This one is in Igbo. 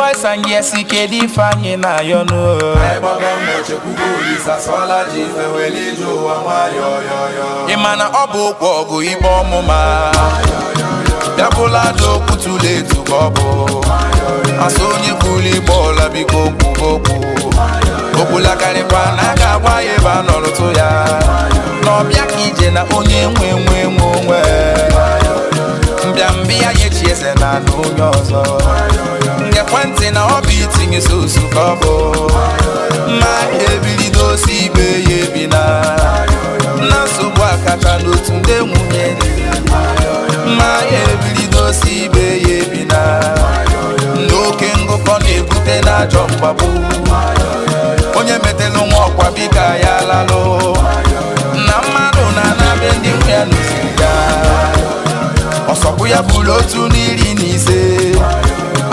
Boys and girls, kedu ife anyị na-ayọ nụ? Anyị gbaga mbọ chekwugo Olisa sọla ji ife wele ije ụwa nwayọọ yọyọ. Ị ma na ọ bụ okwu ọgụ ikpe ọmụma bịabụla ajọ okwu tụrụ etu ka ọ bụ asụ onye kwuru igbe ọla, biko kwuba okwu okwulakarịkwa na a ga-agba ya ebe a nọrụtụ ya na ọbịa ka ije na onye nwe nwe nwe onwe mbịambịa ya echi eze na anụ onye ọzọ ngekwentị na ọ bụ itinye sosu ka ọ bụ mma ebilidosi ibe ya ebina na nsogbu akacha n'otu ndị nwunye dị mma ebilidosi ibe ya ebina n'oke ngụkọ na-ebute n'ajọ mgbagbu onye metelu nwa ọkwa bika ya lalụ na mmadụ na-anabịa ndị nwe ya nụziri ya ọsọkwụ ya bụrụ otu.